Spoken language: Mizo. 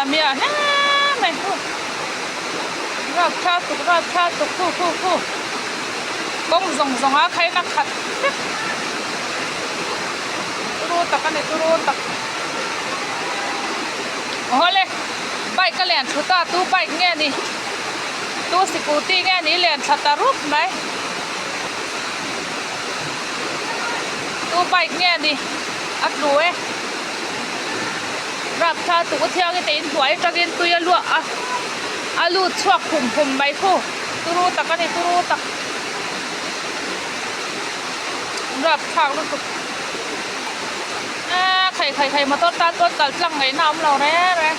miah miah hle mai khu rapthlak tuk rapthlak tuk khu khu khu kawng zawng zawng a khaina khat vek turu tak a ni turu tak awle bike a lian thut a tu bike nge ni tu scooty nge ni lian thla ta rup mai tu bike nge ni a tlu e. Rapthla tuk a thiang i te inhnuai atangin tui a luah a, a lut chhuak hum hum mai khu, turu tak a ni turu tak rapthlak lutuk eee khai khai khai motor tan pawn kal tlang ngaihna a awm lo reng reng.